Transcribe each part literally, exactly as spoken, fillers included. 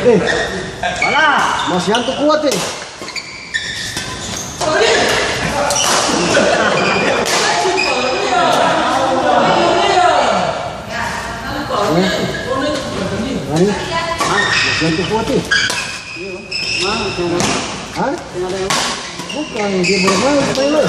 Eh, masih antu kuat, eh. Masih antu kuat, eh. Hah? Bukan, dia baru main, main, main.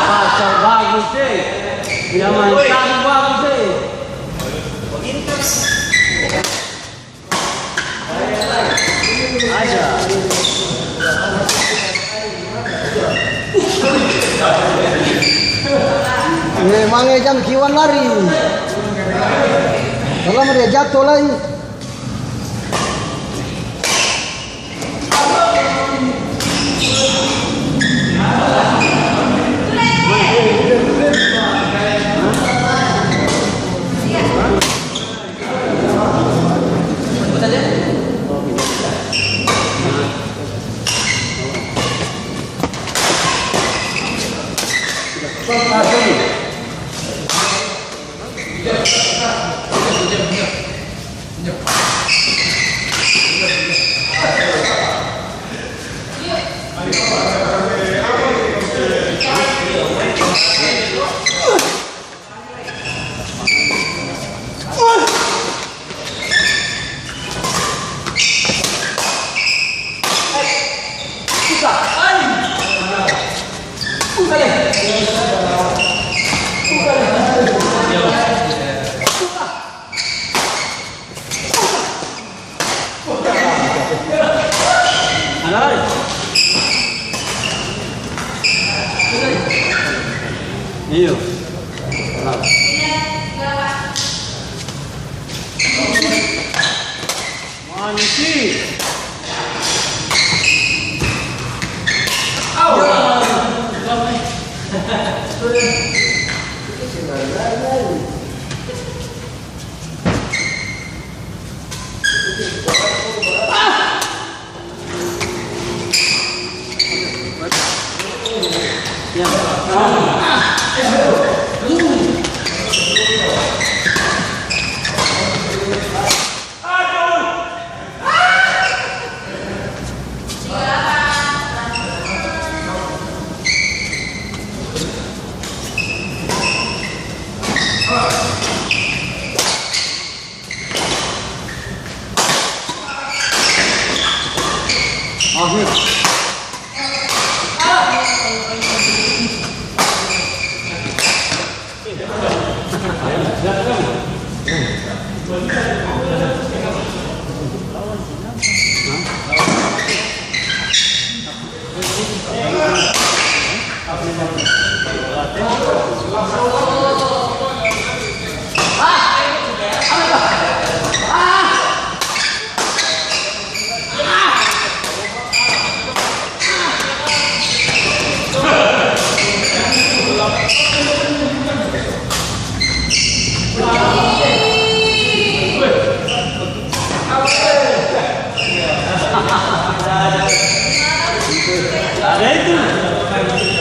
Pasang bagus, eh. Dia main bagus, eh. Memang e jang kiwan lari. Salah dia jatuh lai. Iyo. Manci. Ada itu. Memang.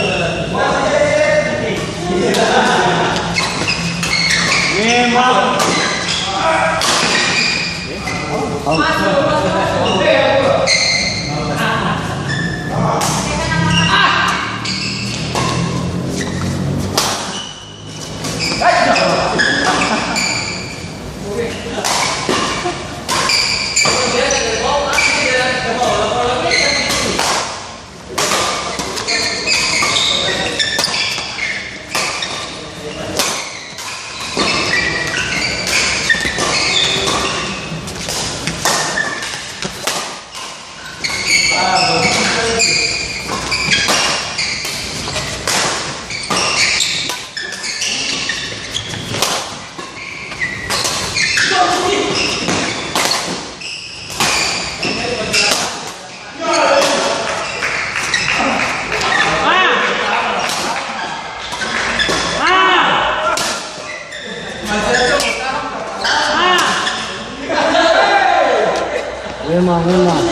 Memang, memang.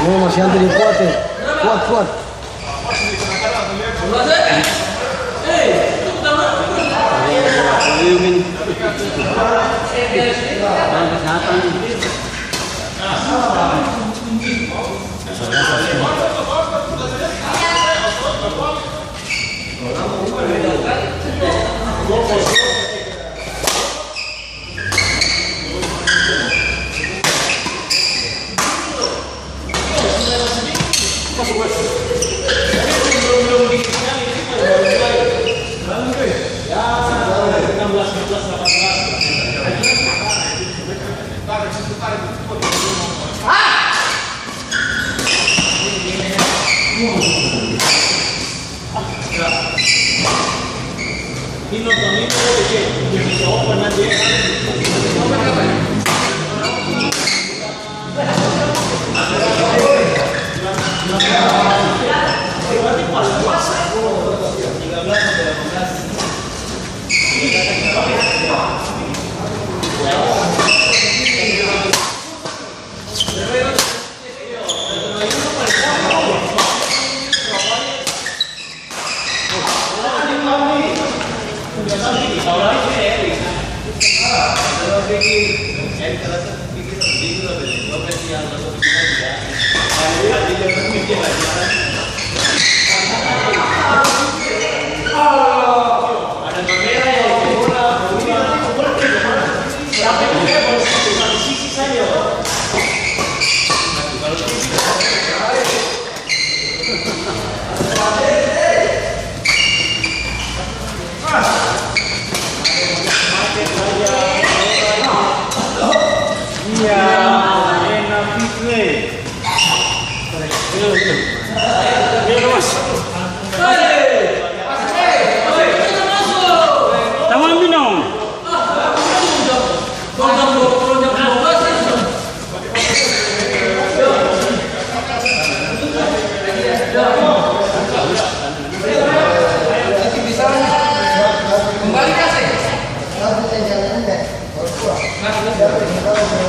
Memang si Ante dia kuat, eh. Kuat, kuat. Iya, enak itu, eh. Iya, iya. Iya, Mas. Tamang binong.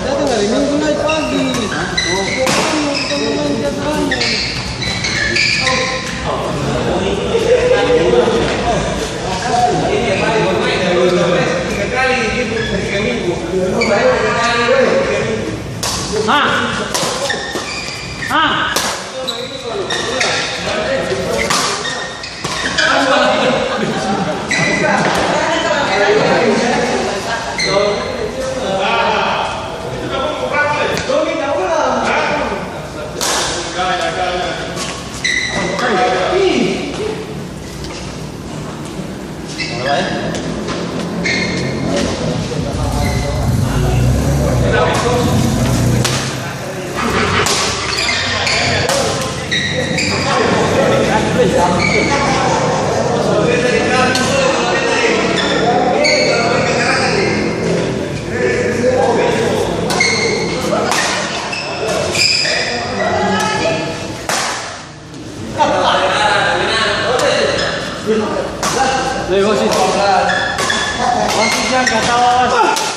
Datang hari Minggu naik pagi. Hah? Hah? Hei, wasit. Wasit, jang katawa, wasit.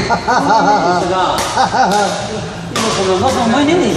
Sedap. Ini mau pemain ini.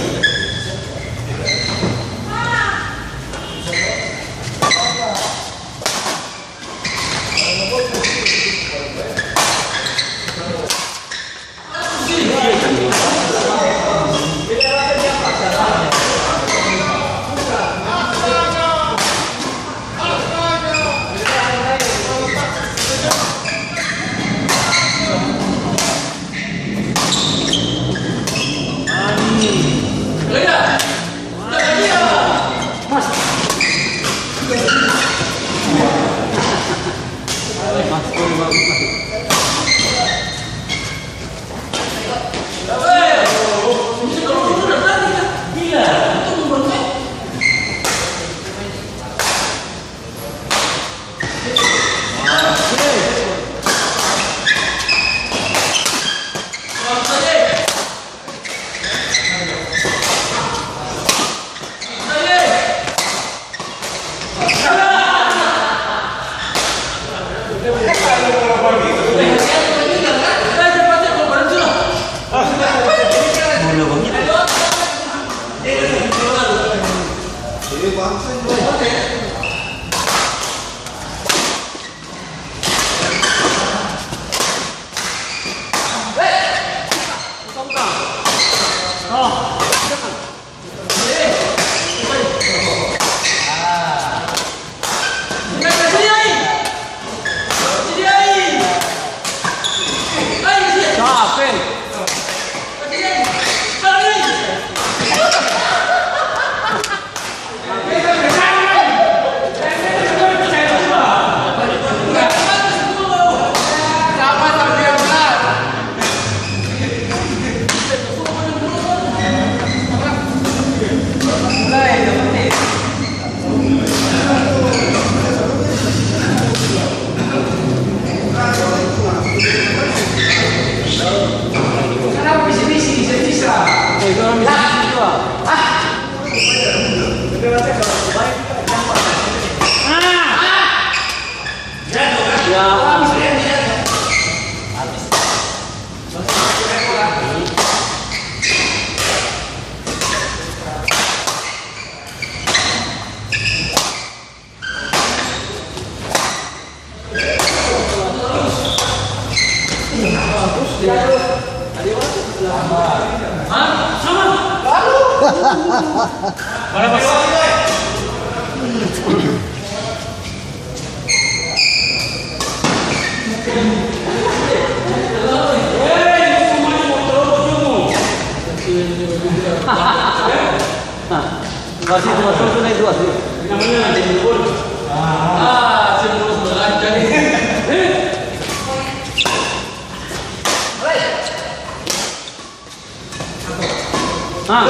Nah, kasih dua, satu naik dua, sini. Ah, saya mau sebelah kali. Ah.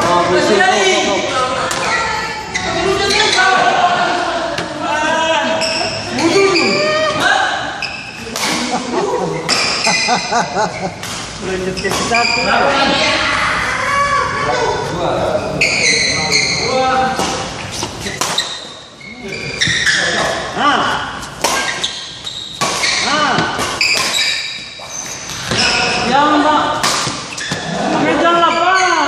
Ah, bersih. Lanjut ke satu. Nah. Nah. Yang ba-, pakai jam lapan.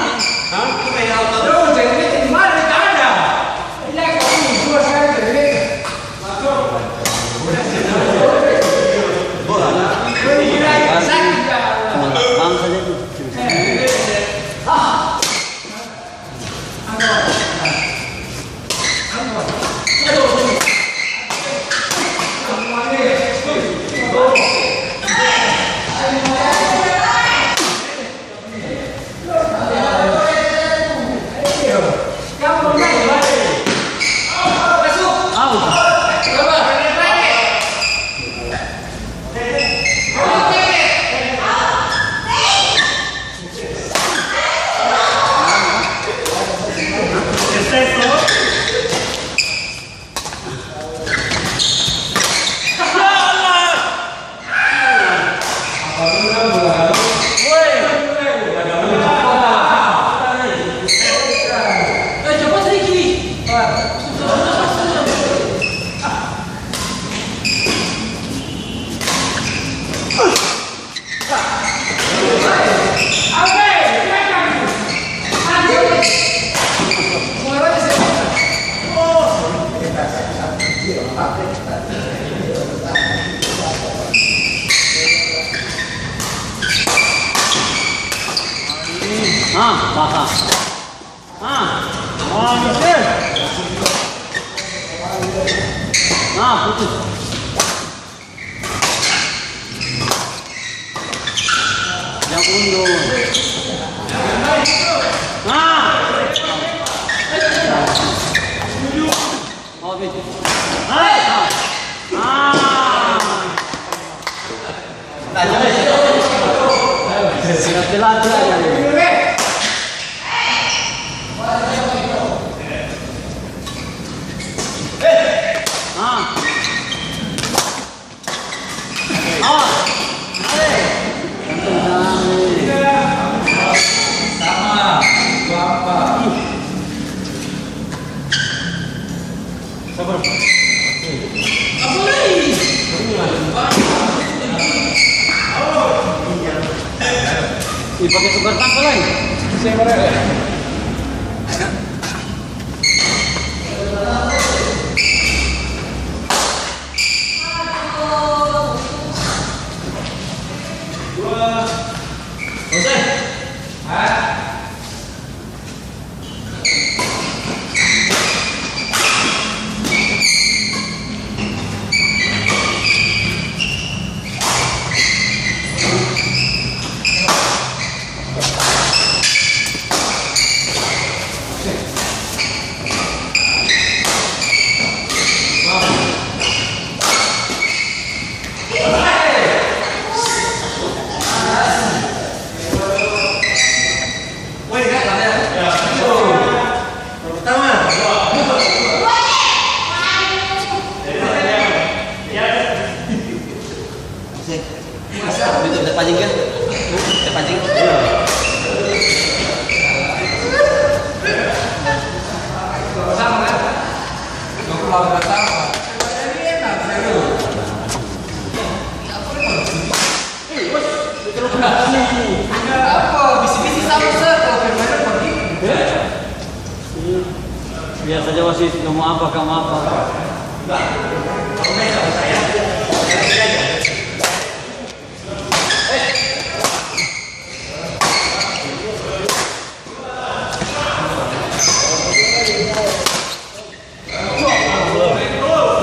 Ah, basah. Ah, ah, gitu. Ah, putus. Yang undur. Ah. Oh, habis. Ah. Ah. Sudah telat, sudah. Ah. Awas. Awas. Sama. Dua apa? Sabar. Apa lagi? Ih, pakai sumber tangkal lain. Saya merah. Bisa, bisa pancing ka? Bisa pancing? Apa? Bisi-bisi sama sa, kalau permainan bagitu. Biar saja wasit ngomong apa, kamu apa.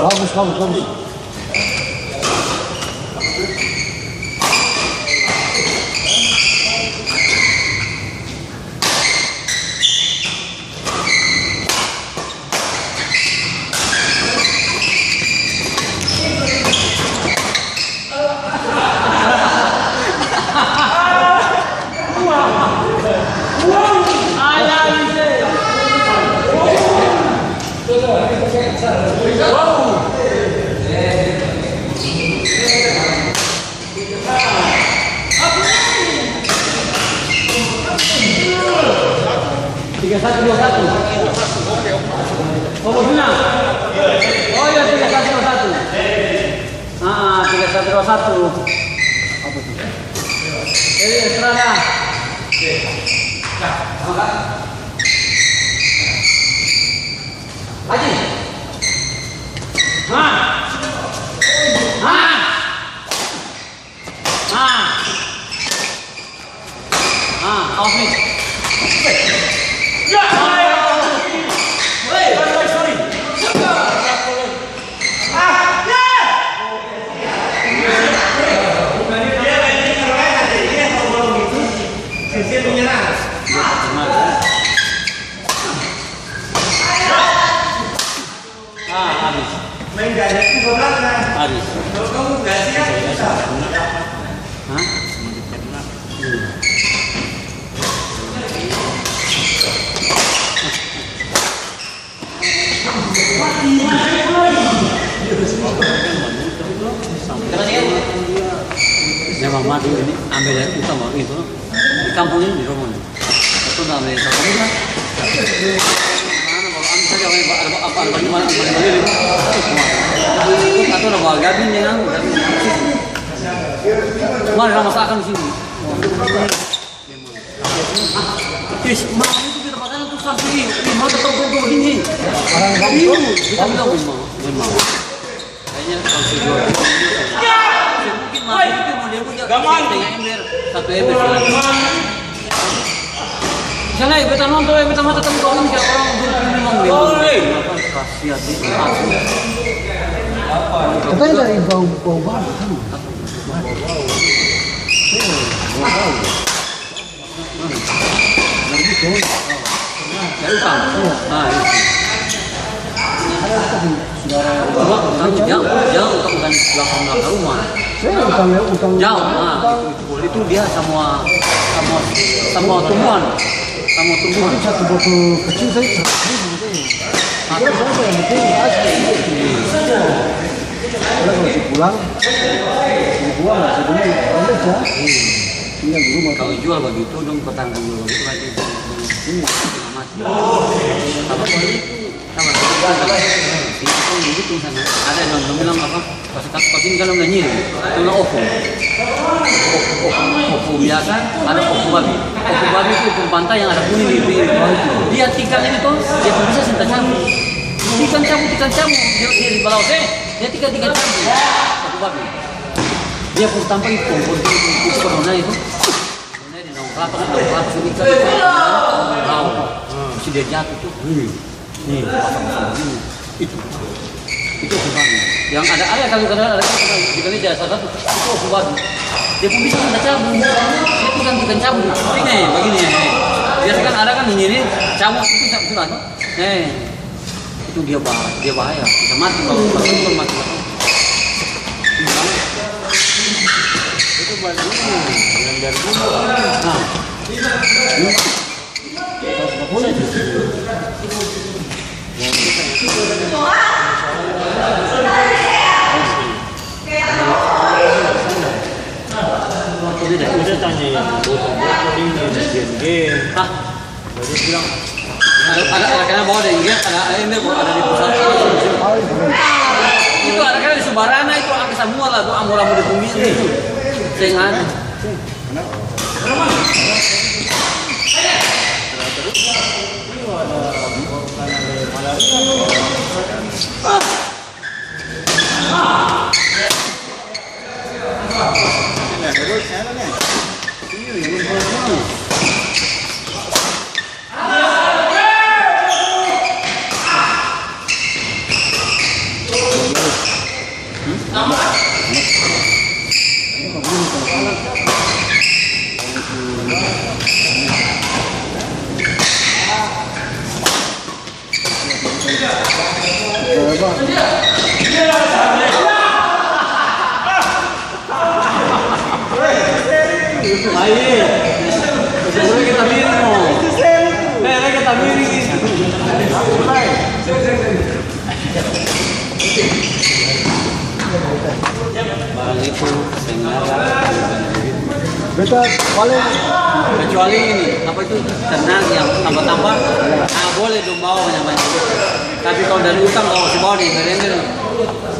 Bagus, bagus, bagus. Tiga satu, dua satu. Oh, Bosuna. Oh, iya, tiga satu, dua satu. Ah, tiga satu, dua satu. Apa tuh? Eh, Estrada. Nah, apa? Haji. Hah? Hah? Ah. Ah, awas nih. Ya. Hei, sorry, sorry. Ah, ya. Dia main di Carolina, jadi dia tahu baru gitu. Sisi menyerang. Ah, abis. Main gajah itu ke belakang. Abis. Kalau kamu gak siap, susah. Hah? Memang madu ini ambil dari utama itu. Di kampung ini, di rumah ini. Itu namanya satu muda. Mana kalau anu saja, ada apa, ada bagaimana, ada bagaimana ini. Atau ada bawa gabin ya, kan? Gabin. Mari, sama masakan sini. Yes, mau itu kita makan tuh sampai ini. Ini mau tetap begini. Orang gabin. Iya, kita bilang memang, memang. Kayaknya kalau sudah mungkin masuk itu mau dia punya setengah ember, satu ember. Sana, eh, beta nonton, eh, beta mata tadi kau ini kayak orang dua puluh lima miliar. Kasihan sih. Katanya dari bau, bau babi, kan? Bau, bau. Nah, gitu. Dari utang? Iya. Ah, iya. Ada dekat di saudara. Utang, utang, jauh, jauh, utang bukan belakang, belakang rumah. Saya utang, ya, utang. Jauh, ah, utang. Itu, itu, itu dia sama, sama, sama tumbuhan. Sama tumbuhan. Tapi satu botol kecil saya seratus ribu, saya. Ada berapa yang penting asli. Iya. Kalau pulang, dibuang, masih beli, ya. Tinggal di rumah. Kalau jual bagitu, dong petang jual bagitu lagi. Iya. Mati. Apa, kalau itu, sama, sama, sama. Itu kan begitu sana. Ada yang dong bilang apa? Pas, pas, pas ini kan dong nyiring. Dong bilang opo. Opo, opo, opo biasa, ada opo babi. Opo babi itu opo pantai yang ada kuning di pinggir. Dia tikang ini tuh, dia pung bisa seng tacabu. Tikang cabu, tikang cabu. Dia, dia di bawah, eh, dia tikang, tikang cabu. Opo babi. Dia pung tampa itu kompor itu, itu pernah itu. Pernah di daun kelapa, daun kelapa sedikit. Tahu. Terus dia jatuh tuh. Hmm. Nih, pasang-pasang begini. Itu. Itu opo babi. Yang ada, ada kali, kadang ada kali, di Indonesia salah satu, itu opo babi. Dia pun bisa minta cabut. Dia pun ganti cabut. Ini, begini ya. Biasa kan ada kan ini, ini, cabut itu sudah, sudah, tuh. Eh, itu dia bah-, dia bahaya. Bisa mati, kalau mati, mati. Itu baru ini, yang dari dulu. Nah. Udah tanya yang botol-botol ini, game-game. Hah? Baru bilang, ada, ada, ada kena bawa deng dia, ada, ada ini, ada di pusat. Itu ada kena di Subarana itu, angka samua lah, tu amor-amor di bumi ini. Seng ada. Aye. Mulai kita miring mo. Eh, mulai kita miring. Barang itu seng ada. Beta paling kecuali ini, apa itu, tenang yang tambah-tambah. Ah, boleh dong bawa banyak-banyak. Tapi kalau dari utang, kalau masih bawa di ember-ember.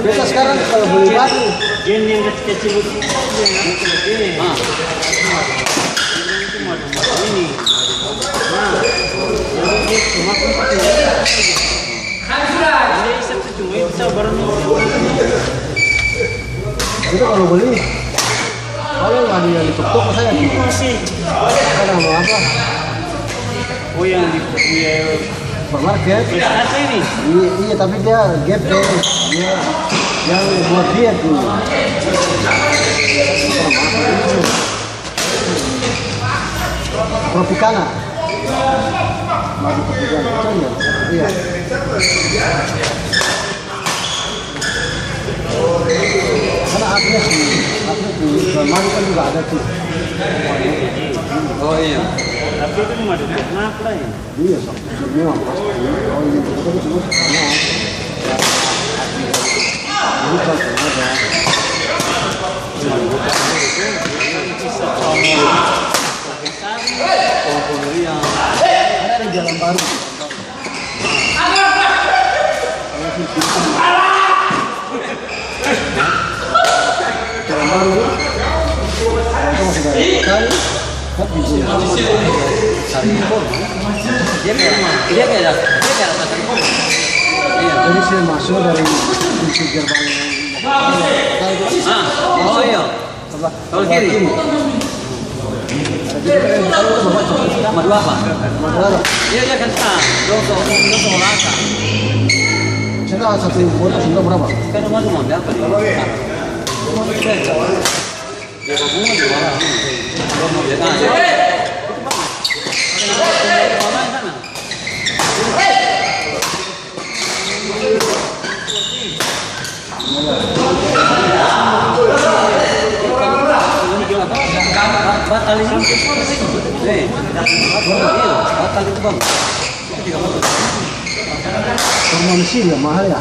Beta sekarang kalau beli batu. Gen yang kecil-kecil itu, yang kecil-kecil. Ah. Ini. Nah. Jadi dia cuma Kita kalau beli, kalau ada yang di toko saya. Ini masih. Ada mau apa? Oh, yang di, di supermarket. Ini, iya, tapi dia gap deh. Dia yang buat dia tuh. Tropicana. Madu Tropicana. Itu iya. Iya. Karena artinya si, artinya si, madu kan juga ada tuh. Oh, iya. Tapi itu madu kenapa ya? Iya, so, semua pasti. Oh, iya, betul, betul, semua. Ini kan sengaja. Ada di Jalan Baru. Jalan Baru. Itu masih banyak sekali. Tapi dia kayak, dia kayak, dia kayak rasa. Iya. Jadi saya masuk dari pintu gerbang. Ah, oh iya. Sebelah kiri. Sama dua apa? Iya, iya, kan, ah, dong so, dong so laka. Satu buat satu berapa? Kan rumah tuh mau berapa nih? Dia bawa bunga di bawah. Dong mau lihat aja. Rumah Mesir ya, mahal ya?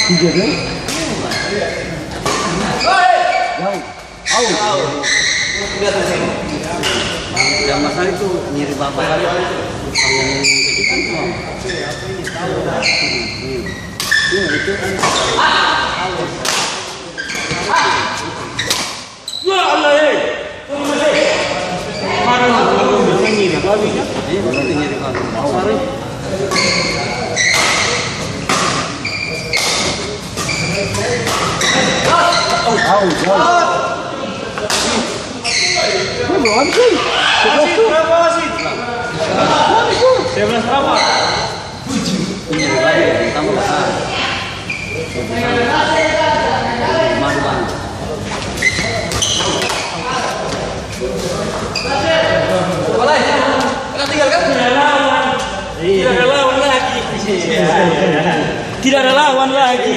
Tiga deh. Jauh. Au. Yang masalah itu nyeri bapa kali. Kalau yang kecil kan cuma. Iya, itu kan. Ya Allah, eh. Parah, nyeri bapa. Iya, nyeri bapa. Sorry. Au, jauh. Ini belum habis, cuy. Sebelas tuh. Berapa wasit? Habis tuh. Sebelas berapa? Ini lebih baik, tambah besar. Malu banget. Boleh. Pernah tinggal kan? Tidak ada lawan. Iya. Tidak ada lawan lagi. Tidak ada lawan lagi.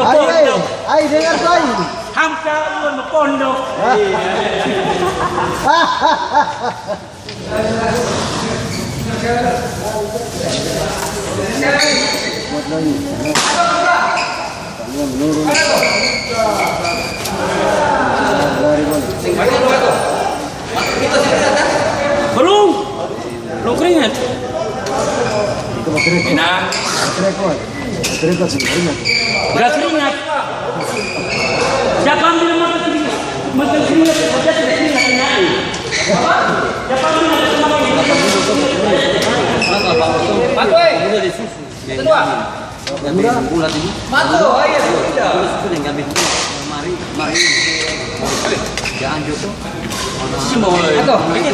Ayo, ayo, ayo, dengar tuh, ayo. Hamka ulun pondok. Kuat lagi. Kalian menurun. Lari, Bang. Belum. Belum keringat. Itu baterai, Bang. Minang. Baterai, Bang. Baterai, Bang, sih, keringat. Nggak keringat. Siapa ambil mata keringat? Mata keringat, kerja tidak keringat, keringat. Siapa ambil mata keringat? Pak Boy. Ketua. Mari, mari. Jangan jatuh. Atau, ini.